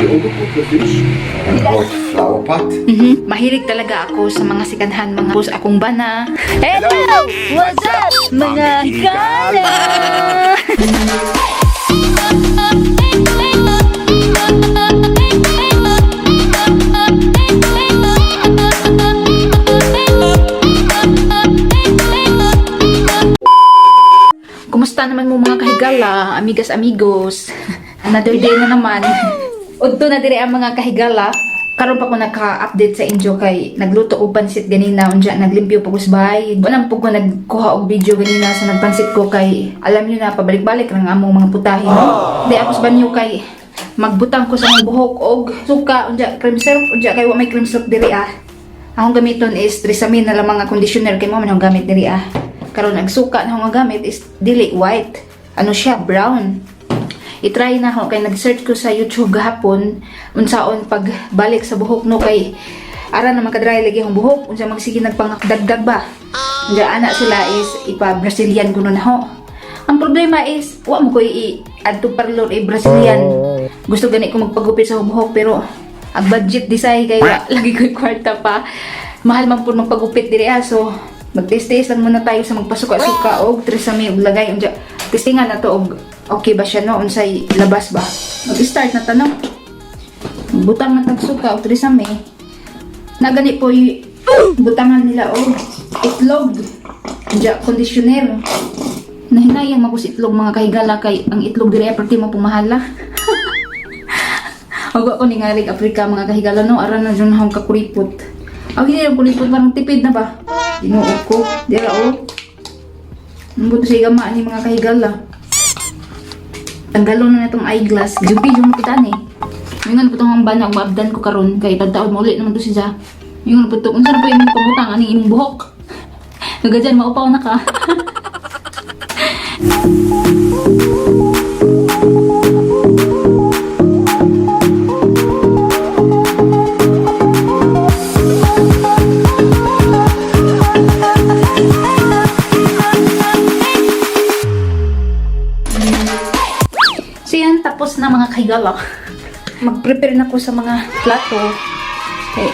Overcook the fish and hot flower pot. Mahilig talaga ako sa mga second-hand mga bus akong bana. Hello! What's up, mga higala? Kumusta naman mo mga kahigala, amigas amigos? Another day na naman. Udto na dire ang mga kahigala. Karon pa ko naka-update sa inyo kay nagluto og pansit ganina unya naglimpyo pa ko sa bahay. Wala po ko nagkuha og video ganina sa nagpansit ko kay alam niyo na pabalik-balik lang ang among mga putahe. No? Di ako sa banyo kay magbutang ko sa akong buhok og suka unya cream syrup unya kay wa may cream syrup diri ah. Akong gamiton is Trisamine na lang mga conditioner kay mo man akong gamit diri ah. Karon ang suka na akong gamit is dili white. Ano siya, brown. I-try na ako kay nag-search ko sa YouTube gahapon unsaon pagbalik sa buhok no kay ara naman kadry lagi akong buhok unsa magsige nagpangdagdag ba. Unsa ana sila is ipa Brazilian kuno na ho. Ang problema is wa mo ko i-add to parlor i Brazilian. Gusto gani ko magpagupit sa buhok pero ang budget disay kay wa lagi ko'y kwarta pa. Mahal man pud magpagupit diri ah. So magtest-test lang muna tayo sa magpasuka-suka og tresame og lagay unja. Testingan na to og okay ba siya no unsay labas ba. Mag-start na tanong. Butang na tag suka og tresame. Na gani po butangan nila og itlog. Unja conditioner. Nahinayang mako sa itlog mga kahigala kay ang itlog diri ay perti mo pumahala. Wag ko ni ngalig Afrika mga kahigala no aran na jud akong kakuripot. Aw hindi yung kuripot parang tipid na ba? Ginoo ko. Dira oh. Ang buto sa igama ni mga kahigala. Tanggalon na itong eyeglass. Jupi yung kita ni. Mingon po itong ang bana, maabdan ko karon kay tagtaod mo ulit naman to siya. Mingon po ito, unsa na po imong pamutang aning imong buhok. Nagadyan, maupaw na ka. So yan, tapos na mga kahigala. Mag-prepare na ko sa mga plato. Okay.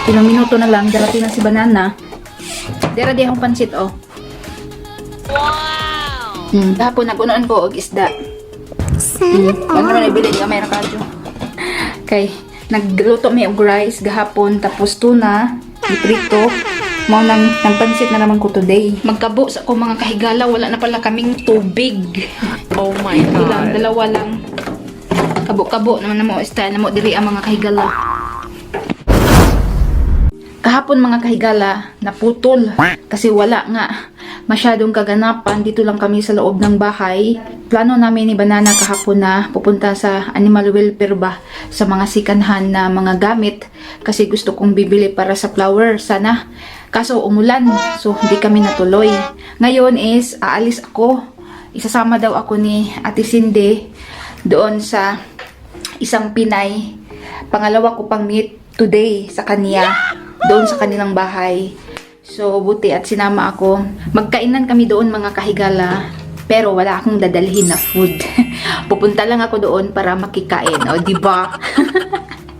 Ilang minuto na lang, darating na si Banana. Dera di akong pansit, oh. Wow! Kahapon, nag-unoon ko og isda. Ano naman ibili di may kadyo. Kay nagluto mi og rice gahapon tapos tuna, prito. Mao nang nagpansit na naman ko today. Magkabo sa ko mga kahigala, wala na pala kaming tubig. Oh my Ilang, dalawa lang. Kabo-kabo naman na mo style na mo diri ang mga kahigala. Kahapon mga kahigala, naputol kasi wala nga masyadong kaganapan. Dito lang kami sa loob ng bahay. Plano namin ni Banana kahapon na pupunta sa animal welfare ba sa mga sikanhan na mga gamit kasi gusto kong bibili para sa flower sana. Kaso umulan, so hindi kami natuloy. Ngayon is aalis ako. Isasama daw ako ni Ate Cindy doon sa isang Pinay. Pangalawa ko pang meet today sa kanya, doon sa kanilang bahay. So, buti at sinama ako. Magkainan kami doon mga kahigala, pero wala akong dadalhin na food. Pupunta lang ako doon para makikain, o di ba?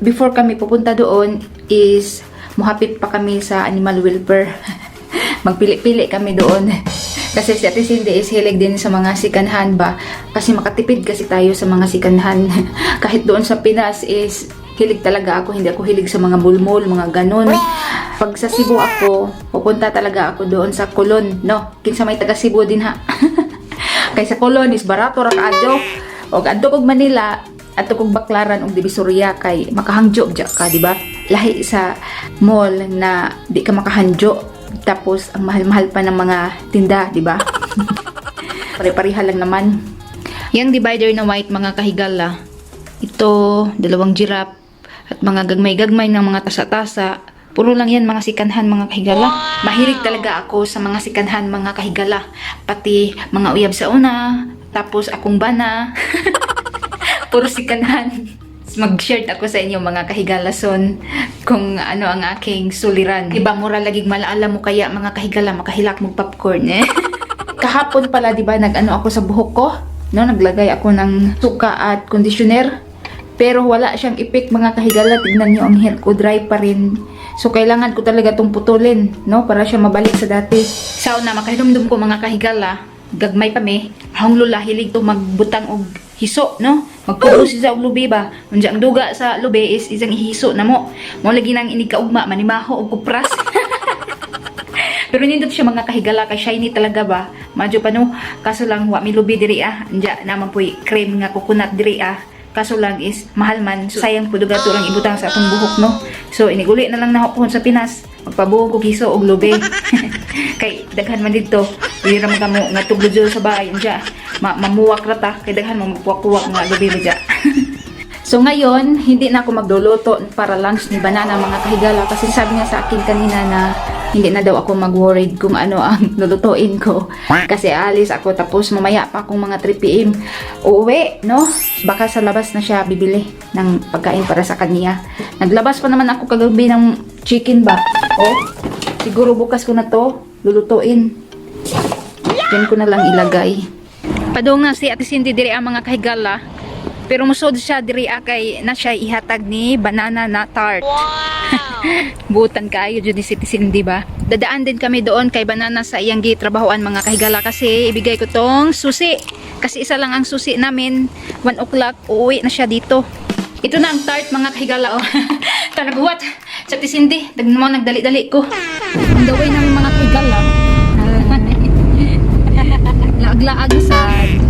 Before kami pupunta doon is muhapit pa kami sa animal welfare. Magpili-pili kami doon. Kasi si Ate Cindy is hilig din sa mga sikanhan ba? Kasi makatipid kasi tayo sa mga sikanhan. Kahit doon sa Pinas is hilig talaga ako. Hindi ako hilig sa mga mulmul, mga ganun. Pag sa Cebu ako, pupunta talaga ako doon sa Colon. No, kinsa may taga Cebu din ha. Kay sa Colon is barato ra kaadyo. Og adto kog Manila, adto kog Baclaran og Divisoria kay makahangjo ja ka, di ba? Lahi sa mall na di ka makahanjo. Tapos ang mahal-mahal pa ng mga tinda, di ba? Pare-pareha lang naman. Yang divider na white mga kahigala. Ito, dalawang giraffe at mga gagmay-gagmay ng mga tasa-tasa. Puro lang yan mga sikanhan mga kahigala. Mahilig talaga ako sa mga sikanhan mga kahigala. Pati mga uyab sa una, tapos akong bana. Puro sikanhan. Mag-share ako sa inyo mga kahigalason kung ano ang aking suliran. Iba mura lagig malaala mo kaya mga kahigala makahilak mo popcorn eh. Kahapon pala 'di ba nag-ano ako sa buhok ko? No, naglagay ako ng suka at conditioner. Pero wala siyang effect, mga kahigala. Tignan nyo ang hair ko, dry pa rin. So kailangan ko talaga itong putulin, no? Para siya mabalik sa dati. Sa una, makahinumdum ko, mga kahigala, gagmay pa mi, akong lola hilig to magbutang og hiso, no? Magpugos siya og lubi ba. Unja ang duga sa lubi is isang hiso na mo. Mo lagi nang inig kaugma manimaho og kupras. Pero nindot siya, mga kahigala, kay shiny talaga ba. Madyo pa, no. Kaso lang wa mi lubi diri ah. Anja naman po'y cream nga coconut diri ah. Kaso lang is mahal man. So, sayang po duga to lang ibutang sa atong buhok, no. So iniguli na lang na ako sa Pinas. Magpabuhok og hiso og lubi. Kay daghan man dito. Dili ra man kamo nga tuglo sa bahay unja. Mamuwak ra ta kay daghan mo magpuwak-puwak nga lubi ba dya. So ngayon, hindi na ako magluluto para lunch ni Banana, mga kahigala, kasi sabi niya sa akin kanina na hindi na daw ako mag-worried kung ano ang lulutuin ko. Kasi alis ako, tapos mamaya pa akong mga 3 p.m. uuwi, no? Baka sa labas na siya bibili ng pagkain para sa kanya. Naglabas pa naman ako kagabi ng chicken ba? Oh, siguro bukas ko na to lulutuin. Diyan ko na lang ilagay. Padung na si Ate Cindy diri ang mga kahigala. Pero musod siya diri ah, kay na siya ihatag ni Banana na tart. Butan kaayo jud ni si Ate Cindy ba. Dadaan din kami doon kay Banana sa iyang gitrabahoan, mga kahigala, kasi ibigay ko tong susi. Kasi isa lang ang susi namin. 1 o'clock uuwi na siya dito. Ito na ang tart, mga kahigala, oh. Taraguwat sa Ate Cindy. Dagnan mo nagdali-dali ko. Ang gawin namin, mga kahigala. Laag-laag sad.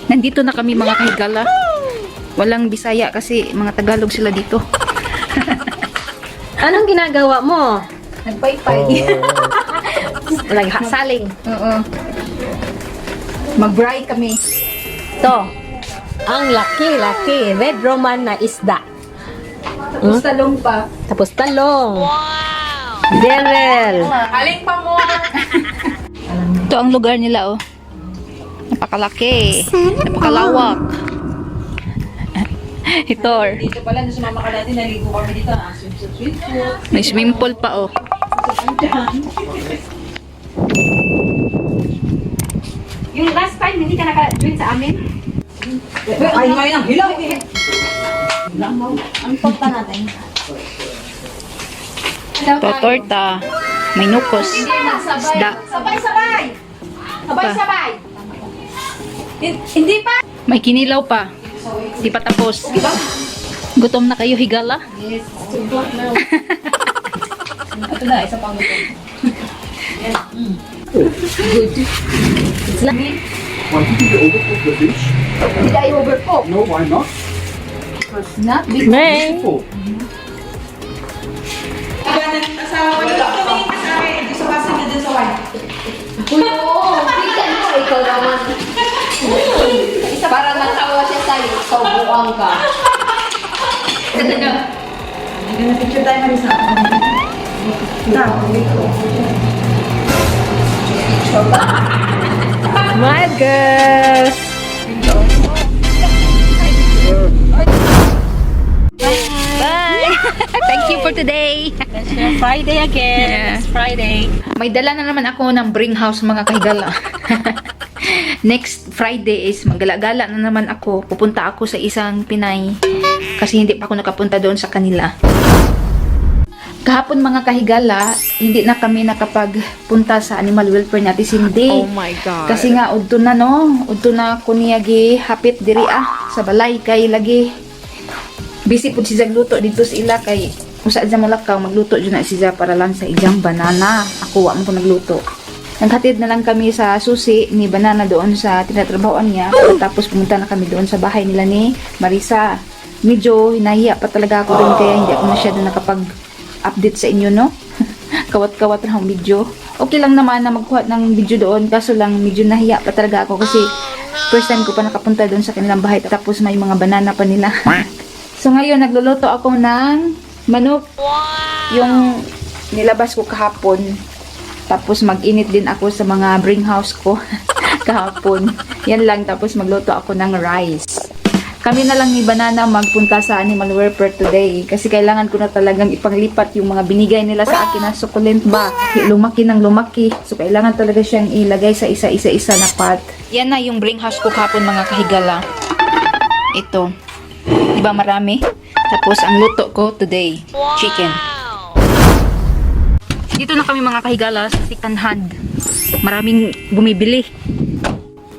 Nandito na kami, mga kahigala. Walang Bisaya kasi mga Tagalog sila dito. Anong ginagawa mo? Nagpaypay. Nagsaling. Oo. Mag-braai kami. Ito. Ang laki-laki. Red Roman na isda. Tapos talong pa. Tapos talong. Wow! Derel. Ito ang lugar nila, oh. Napakalaki. Napakalawak. Ito. Dito pala, nung sumama ka dati, naligo kami dito. Ah, swimsuit, swimsuit. May swimming pool pa, oh. Yung last time, hindi ka naka-join sa amin? Ay, ngayon ang hilaw. Ang torta natin. Ito, torta. May nukos. Isda. Sabay-sabay! Sabay-sabay! Hindi pa! May kinilaw pa. Di pa tapos. Gutom na kayo, higala? Yes. Ito na, isa pang gutom. Why didn't you overcook the fish? Did I overcook? No, why not? Not big. May. Beautiful. Asawa ko, tumingin ka sa akin. Gusto kasi na dun sa wine. Tingnan mo, ikaw naman. Para matawa siya sa'yo, ikaw buwang ka. Picture tayo, Marisa. My girls! Bye! Thank you for today. Friday again. Yeah. It's Friday. May dala na naman ako ng bring house, mga kahigala. Next Friday is maggala-gala na naman ako. Pupunta ako sa isang Pinay kasi hindi pa ako nakapunta doon sa kanila. Kahapon, mga kahigala, hindi na kami nakapagpunta sa animal welfare natin Cindy. Oh my God. Kasi nga udto na, no, udto na ko niya gi hapit diri ah sa balay kay lagi busy pud siya luto dito sa ila kay usa siya molakaw, magluto jud na siya para lang sa iyang banana. Ako wa man ko nagluto. Naghatid na lang kami sa susi ni Banana doon sa tinatrabahoan niya. Tapos pumunta na kami doon sa bahay nila ni Marisa. Medyo hinahiya pa talaga ako doon kaya hindi ako masyado nakapag-update sa inyo, no? Kawat-kawat na akong video. Okay lang naman na magkuha ng video doon. Kaso lang, medyo nahiya pa talaga ako kasi first time ko pa nakapunta doon sa kanilang bahay. Tapos may mga banana pa nila. So ngayon, nagluluto ako ng manok. Yung nilabas ko kahapon. Tapos mag-init din ako sa mga bring house ko. Kahapon. Yan lang, tapos magluto ako ng rice. Kami na lang ni Banana magpunta sa animal welfare today kasi kailangan ko na talagang ipanglipat yung mga binigay nila sa akin na succulent ba. Lumaki ng lumaki. So, kailangan talaga siyang ilagay sa isa-isa-isa na pot. Yan na yung greenhouse ko kahapon, mga kahigala. Ito. Di ba marami? Tapos, ang luto ko today, chicken. Dito na kami, mga kahigala, sa second hand. Maraming bumibili.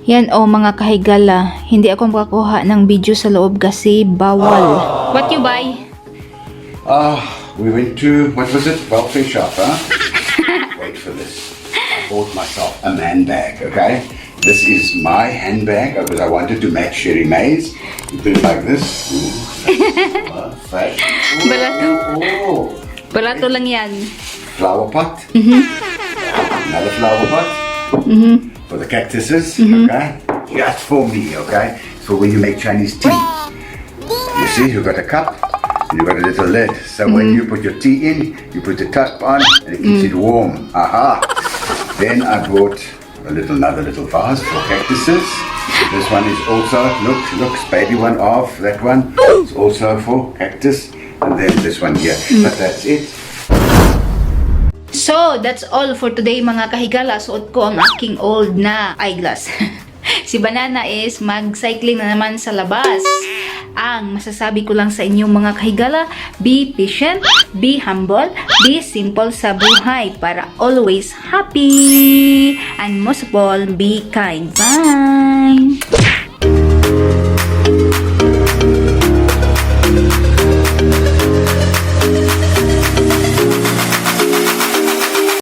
Yan oh, mga kahigala, hindi ako makakuha ng video sa loob kasi bawal. What you buy? Ah, we went to, what was it? Welfare shop, huh? Wait for this. I bought myself a man bag, okay? This is my handbag because I wanted to match Sherry May's. You put it like this. Ooh, fashion. Ooh, Barato. ooh. Barato lang yan. Flower pot. Another flower pot. For the cactuses, okay? Just for me, okay? It's for when you make Chinese tea. You see, you got a cup and you got a little lid. So when you put your tea in, you put the top on and it keeps it warm. Aha! Then I bought a little another little vase for cactuses. This one is also, look, look, baby one off that one. It's also for cactus. And then this one here. But that's it. So, that's all for today, mga kahigala. Suot ko ang aking old na eyeglass. Si Banana is mag-cycling na naman sa labas. Ang masasabi ko lang sa inyo, mga kahigala, be patient, be humble, be simple sa buhay para always happy. And most of all, be kind. Bye!